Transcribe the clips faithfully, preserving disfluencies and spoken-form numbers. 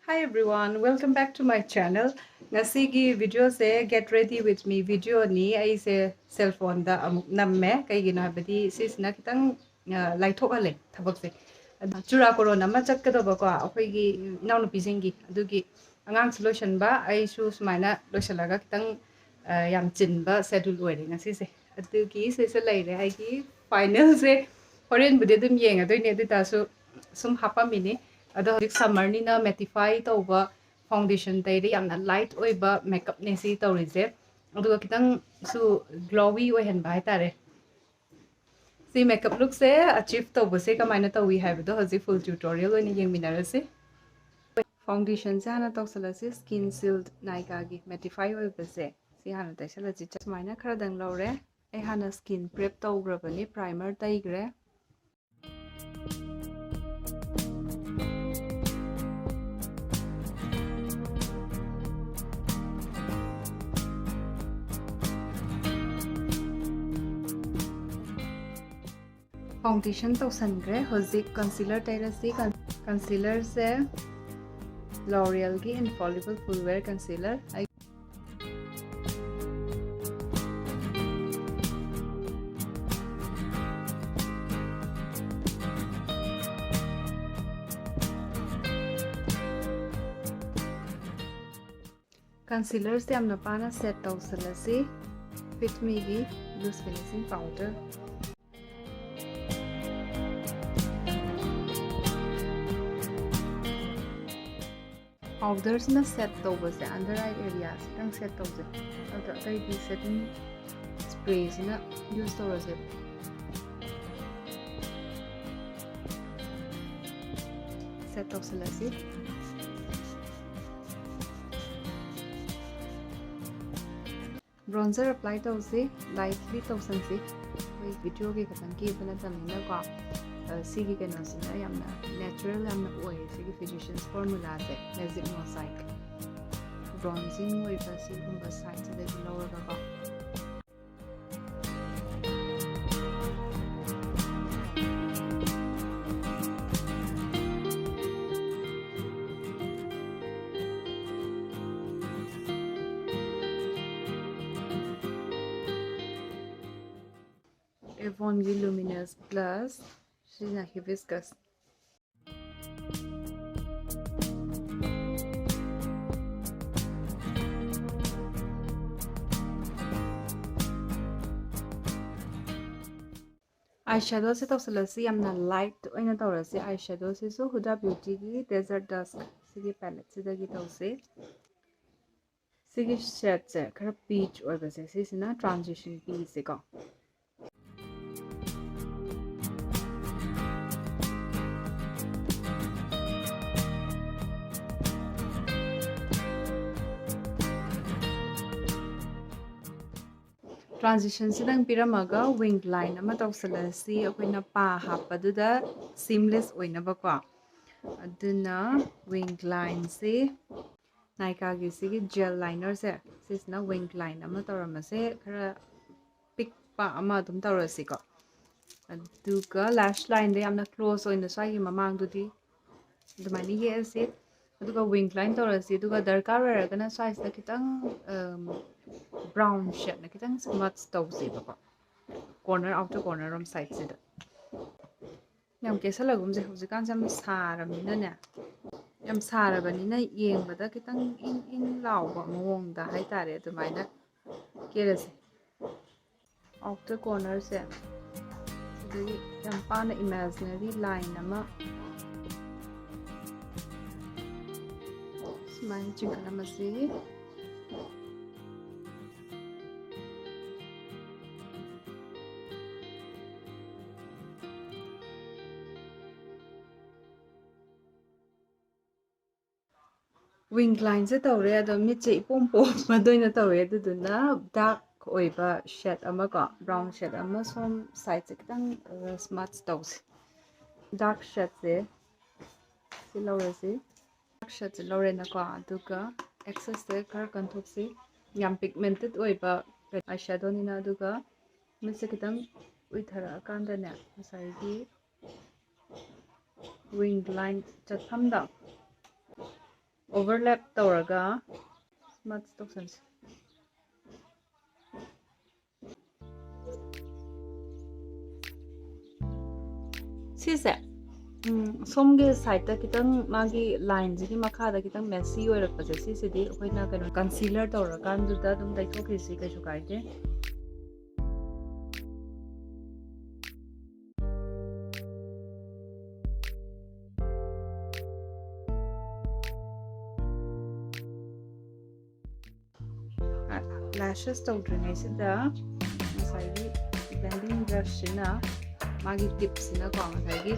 Hi everyone, welcome back to my channel. ꯉꯁꯤꯒꯤ videoꯁꯦ Get Ready With Me videoꯅꯤ꯫ ꯑꯩꯁꯦ cell phoneꯗ ꯑꯃꯨꯛ ꯅꯝꯃꯦ꯫ ꯀꯩꯒꯤꯅꯣ ꯍꯥꯏꯕꯗꯤ ꯁꯤꯁꯤꯅ ꯈꯤꯇꯪ ꯂꯥꯏꯊꯣꯛꯍꯜꯂꯦ ꯊꯕꯛꯁꯦ꯫ ꯑꯗꯣ ꯆꯨꯔꯥꯀꯣꯔꯣꯟ ꯑꯃ ꯆꯠꯀꯗꯕꯀꯣ ꯑꯩꯈꯣꯏꯒꯤ ꯏꯅꯥꯎꯅꯨꯄꯤꯁꯤꯡꯒꯤ, ꯑꯗꯨꯒꯤ ꯑꯉꯥꯡꯁꯨ ꯂꯣꯏꯁꯤꯟꯕ, ꯑꯩꯁꯨ ꯁꯨꯃꯥꯏꯅ ꯂꯣꯏꯁꯤꯜꯂꯒ ꯈꯤꯇꯪ ꯌꯥꯝ ꯆꯤꯟꯕ schedule ꯑꯣꯏꯔꯦ ꯉꯁꯤꯁꯦ꯫ ꯑꯗꯨꯒꯤ ꯁꯤꯁꯦ ꯂꯩꯔꯦ ꯑꯩꯒꯤ finalꯁꯦ꯫ ꯍꯣꯔꯦꯟꯕꯨꯗꯤ ꯑꯗꯨꯝ ꯌꯦꯡꯉꯗꯣꯏꯅꯦ, ꯑꯗꯨ ꯑꯣꯏꯇꯥꯔꯁꯨ ꯁꯨꯝ ꯍꯥꯞꯄꯝꯃꯤꯅꯤ꯫ ꯑꯗꯣ ꯍꯧꯖꯤꯛ summerꯅꯤꯅ mattify ꯇꯧꯕ foundation ꯇꯩꯔꯦ꯫ ꯌꯥꯝꯅ light ꯑꯣꯏꯕ makeupꯅꯦ ꯁꯤ ꯇꯧꯔꯤꯁꯦ, ꯑꯗꯨꯒ ꯈꯤꯇꯪꯁꯨ glowy ꯑꯣꯏꯍꯟꯕ ꯍꯥꯏꯇꯥꯔꯦ꯫ ꯁꯤ makeup lookꯁꯦ achieve ꯇꯧꯕꯁꯦ ꯀꯃꯥꯏꯅ ꯇꯧꯏ ꯍꯥꯏꯕꯗꯣ ꯍꯧꯖꯤꯛ full tutorial ꯑꯣꯏꯅ ꯌꯦꯡꯃꯤꯟꯅꯔꯁꯤ꯫ Foundationꯁꯦ ꯍꯥꯟꯅ ꯇꯧꯁꯜꯂꯁꯤ꯫ Skin Shield Nykaaꯒꯤ mattify ꯑꯣꯏꯕꯁꯦ ꯁꯤ ꯍꯥꯟꯅ ꯇꯩꯁꯜꯂꯁꯤ꯫ ꯁꯨꯃꯥꯏꯅ ꯈꯔꯗꯪ ꯂꯧꯔꯦ꯫ ꯑꯩ ꯍꯥꯟꯅ skin prep ꯇꯧꯈ꯭ꯔꯕꯅꯤ, primer ꯇꯩꯈ꯭ꯔꯦ꯫ Foundation ꯇꯧꯁꯟꯈ꯭ꯔꯦ꯫ ꯍꯧꯖꯤꯛ concealer ꯇꯩꯔꯁꯤ꯫ Concealerꯁꯦ L'Orealꯒꯤ Infallible Full Wear Concealer꯫ ꯑꯩ Concealerꯁꯦ ꯌꯥꯝꯅ ꯄꯥꯅ set ꯇꯧꯁꯜꯂꯁꯤ꯫ Fit Meꯒꯤ Loose Finishing Powder꯫ Powderꯁꯤꯅ set ꯇꯧꯕꯁꯦ under eye areaꯁꯤꯗꯪ set ꯇꯧꯖꯩ꯫ ꯑꯗꯣ ꯑꯇꯩꯗꯤ setting sprayꯁꯤꯅ use ꯇꯧꯔꯁꯦꯕ꯫ Set ꯇꯧꯁꯜꯂꯁꯤ꯫ Bronzer apply ꯇꯧꯁꯤ, lightly ꯇꯧꯁꯟꯁꯤ꯫ ꯑꯩꯈꯣꯏ videoꯒꯤ ꯈꯛꯇꯪ ꯀꯦꯕ ꯅꯠꯇꯕꯅꯤꯅꯀꯣ, ꯑ, ꯁꯤꯒꯤ ꯀꯩꯅꯣꯁꯤꯅ ꯌꯥꯝꯅ natural ꯌꯥꯝꯅ ꯑꯣꯏꯌꯦ, ꯁꯤꯒꯤ Physicians Formulaꯁꯦ, Magic Mosaic꯫ Bronzing ꯑꯣꯏꯕ ꯁꯤꯒꯨꯝꯕ sideꯁꯤꯗꯒꯤ ꯂꯧꯔꯒꯀꯣ꯫ Avonꯒꯤ Luminous Blush, ꯁꯤꯅ Hibiscus꯫ Eye shadowꯁꯦ ꯇꯧꯁꯜꯂꯁꯤ, ꯌꯥꯝꯅ light ꯑꯣꯏꯅ ꯇꯧꯔꯁꯤ꯫ Eye shadowꯁꯤꯁꯨ Huda Beautyꯒꯤ Desert Dusk ꯁꯤꯒꯤ paletteꯁꯤꯗꯒꯤ ꯇꯧꯁꯤ꯫ ꯁꯤꯒꯤ shadeꯁꯦ ꯈꯔ peach ꯑꯣꯏꯕꯁꯦ, ꯁꯤꯁꯤꯅ transition ꯄꯤꯁꯦꯀꯣ꯫ Transitionꯁꯤꯗꯪ ꯄꯤꯔꯝꯃꯒ wing line ꯑꯃ ꯇꯧꯁꯜꯂꯁꯤ꯫ ꯑꯩꯈꯣꯏꯅ ꯄꯥ ꯍꯥꯞꯄꯗꯨꯗ seamless ꯑꯣꯏꯅꯕꯀꯣ꯫ ꯑꯗꯨꯅ wing lineꯁꯤ Nykaaꯒꯤ ꯁꯤꯒꯤ gel linerꯁꯦ, ꯁꯤꯁꯤꯅ wing line ꯑꯃ ꯇꯧꯔꯝꯃꯁꯦ, ꯈꯔ ꯄꯤꯛꯄ ꯑꯃ ꯑꯗꯨꯝ ꯇꯧꯔꯁꯤꯀꯣ꯫ ꯑꯗꯨꯒ lash lineꯗ ꯌꯥꯝꯅ close ꯑꯣꯏꯅ ꯁ꯭ꯋꯥꯏꯒꯤ ꯃꯃꯥꯡꯗꯨꯗꯤ ꯑꯗꯨꯃꯥꯏꯅ ꯌꯦꯛꯑꯁꯤ꯫ ꯑꯗꯨꯒ wing line ꯇꯧꯔꯁꯤ꯫ ꯑꯗꯨꯒ ꯗꯔꯀꯥꯔ ꯑꯣꯏꯔꯒꯅ ꯁ꯭ꯋꯥꯏꯁꯤꯗ ꯈꯤꯇꯪ, ꯑꯝ, brown shadeꯅ ꯈꯤꯇꯪ smudge ꯇꯧꯁꯦꯕꯀꯣ, corner, outer corner ꯔꯣꯝ sideꯁꯤꯗ꯫ ꯌꯥꯝ ꯀꯦꯁꯜꯂꯒꯨꯝꯁꯦ, ꯍꯧꯖꯤꯛꯀꯥꯟꯁꯦ ꯌꯥꯝ ꯁꯥꯔꯕꯅꯤꯅꯅꯦ, ꯌꯥꯝ ꯁꯥꯔꯕꯅꯤꯅ ꯌꯦꯡꯕꯗ ꯈꯤꯇꯪ ꯏꯪ ꯏꯪ ꯂꯥꯎꯕ ꯃꯑꯣꯡꯗ ꯍꯥꯏꯇꯥꯔꯦ, ꯑꯗꯨꯃꯥꯏꯅ ꯀꯦꯔꯁꯦ꯫ Outer cornerꯁꯦ ꯁꯤꯗꯒꯤ ꯌꯥꯝ ꯄꯥꯅ imaginary line ꯑꯃ ꯁꯨꯃꯥꯏꯅ ꯆꯤꯡꯈꯠꯂꯝꯃꯁꯤ꯫ Wing lineꯁꯦ ꯇꯧꯔꯦ, ꯑꯗꯣ ꯃꯤꯠꯁꯦ ꯏꯄꯣꯝ ꯄꯣꯝꯕꯗ ꯑꯣꯏꯅ ꯇꯧꯋꯦ, ꯑꯗꯨꯗꯨꯅ dark ꯑꯣꯏꯕ shade ꯑꯃ ꯀꯣ, brown shade ꯑꯃ ꯁꯣꯝ sideꯁꯦ ꯈꯤꯇꯪ, ꯑ, smudge ꯇꯧꯁꯦ꯫ Dark shadeꯁꯦ ꯁꯤ ꯂꯧꯔꯁꯤ꯫ Dark shadeꯁꯦ ꯂꯧꯔꯦꯅꯀꯣ, ꯑꯗꯨꯒ excessꯁꯦ ꯈꯔ ꯀꯟꯊꯣꯛꯁꯤ꯫ ꯌꯥꯝ pigmented ꯑꯣꯏꯕ eye shadowꯅꯤꯅ꯫ ꯑꯗꯨꯒ ꯃꯤꯠꯁꯦ ꯈꯤꯇꯪ ꯎꯏꯊꯔꯛꯑꯀꯥꯟꯗꯅꯦ, ꯉꯁꯥꯏꯒꯤ wing line ꯆꯠꯐꯝꯗ overlap ꯇꯧꯔꯒ smudge ꯇꯧꯁꯟꯁꯤ꯫ ꯁꯤꯁꯦ, ꯎꯝ, ꯁꯣꯝꯒꯤ ꯁꯥꯏꯠꯇ ꯈꯤꯇꯪ ꯃꯥꯒꯤ ꯂꯥꯏꯟꯁꯤꯒꯤ ꯃꯈꯥꯗ ꯈꯤꯇꯪ ꯃꯦꯁꯤ ꯑꯣꯏꯔꯛꯄꯁꯦ, ꯁꯤꯁꯤꯗꯤ ꯑꯩꯈꯣꯏꯅ ꯀꯩꯅꯣ, ꯀꯟꯁꯤꯂꯔ ꯇꯧꯔꯀꯥꯟꯗꯨꯗ ꯑꯗꯨꯝ ꯇꯩꯊꯣꯛꯈꯤꯁꯤ, ꯀꯩꯁꯨ ꯀꯥꯏꯗꯦ꯫ ꯂꯦꯁꯦꯁ ꯇꯧꯗ꯭ꯔꯤꯉꯩꯁꯤꯗ ꯉꯁꯥꯏꯒꯤ ꯕ꯭ꯂꯦꯟꯗꯤꯡ ꯕ꯭ꯔꯁꯁꯤꯅ, ꯃꯥꯒꯤ ꯇꯤꯞꯁꯤꯅꯀꯣ, ꯉꯁꯥꯏꯒꯤ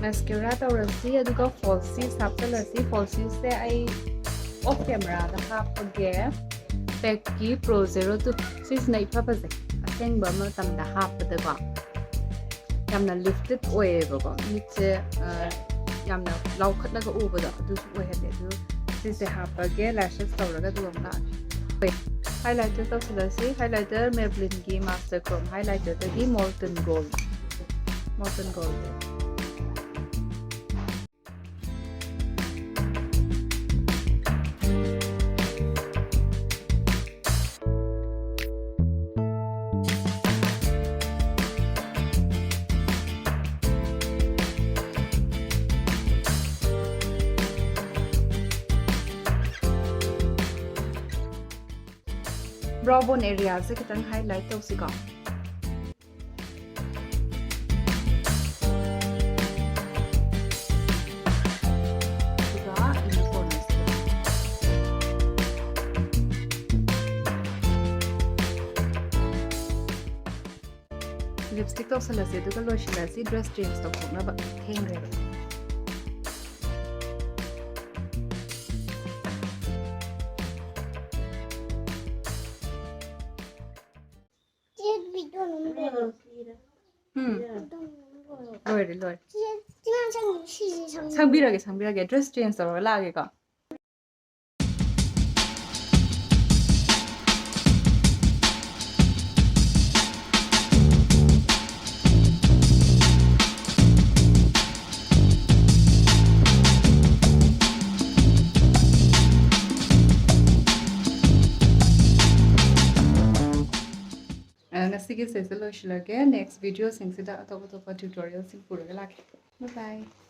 ꯃꯦꯁꯀꯦꯔꯥ ꯇꯧꯔꯁꯤ, ꯑꯗꯨꯒ ꯐꯣꯜꯁꯤꯁ ꯍꯥꯞꯆꯤꯜꯂꯁꯤ꯫ ꯐꯣꯜꯁꯤꯁꯁꯦ ꯑꯩ ꯑꯣꯐ ꯀꯦꯃꯦꯔꯥꯗ ꯍꯥꯞꯄꯒꯦ꯫ ꯄꯦꯛꯀꯤ ꯄ꯭ꯔꯣ ꯖꯦꯔꯣ ꯇꯨ, ꯁꯤꯁꯤꯅ ꯏꯐ ꯐꯖꯩ ꯑꯁꯦꯡꯕ ꯃꯇꯝꯗ ꯍꯥꯞꯄꯗꯀꯣ꯫ ꯌꯥꯝꯅ ꯂꯤꯐꯇꯦꯠ ꯑꯣꯏꯌꯦꯕꯀꯣ, ꯃꯤꯠꯁꯦ, ꯑ, ꯌꯥꯝꯅ ꯂꯥꯎꯈꯠꯂꯒ ꯎꯕꯗꯣ ꯑꯗꯨꯁꯨ ꯑꯣꯏꯍꯜꯂꯦ꯫ ꯑꯗꯨ ꯁꯤꯁꯦ ꯍꯥꯞꯄꯒꯦ, ꯂꯦꯁꯦꯁ ꯇꯧꯔꯒ ꯑꯗꯨꯒ ꯑꯃꯨꯛ ꯂꯥꯛꯑꯒꯦ꯫ ꯍꯥꯏꯂꯥꯏꯇꯔ ꯇꯧꯁꯤꯜꯂꯁꯤ꯫ ꯍꯥꯏꯂꯥꯏꯇꯔ Maybellineꯒꯤ Master Chrome ꯍꯥꯏꯂꯥꯏꯇꯔꯗꯒꯤ Molten Gold, Molten Gold꯫ Brow bone areaꯁꯦ ꯈꯤꯇꯪ highlight ꯇꯧꯁꯤꯀꯣ꯫ ꯑꯗꯨꯒ inner cornerꯁꯦ꯫ Lipstick ꯇꯧꯁꯜꯂꯁꯤ, ꯑꯗꯨꯒ ꯂꯣꯏꯁꯤꯜꯂꯁꯤ꯫ Dress change ꯇꯧꯊꯣꯛꯅꯕ ꯊꯦꯡꯈ꯭ꯔꯦꯕ꯫ ꯎꯝ꯫ ꯂꯣꯏꯔꯦ, ꯂꯣꯏꯔꯦ꯫ ꯁꯪꯕꯤꯔꯒꯦ, ꯁꯪꯕꯤꯔꯒꯦ꯫ Dress change ꯇꯧꯔꯒ ꯂꯥꯛꯑꯒꯦꯀꯣ꯫ ꯑ, ꯉꯁꯥꯏ ꯁꯤꯒꯤꯁꯦ ꯂꯣꯏꯁꯤꯜꯂꯒꯦ꯫ Next videoꯁꯤꯡꯁꯤꯗ ꯑꯇꯣꯞ ꯑꯇꯣꯞꯄ tutorialꯁꯤꯡ ꯄꯨꯔꯒ ꯂꯥꯛꯀꯦ꯫ Bye bye.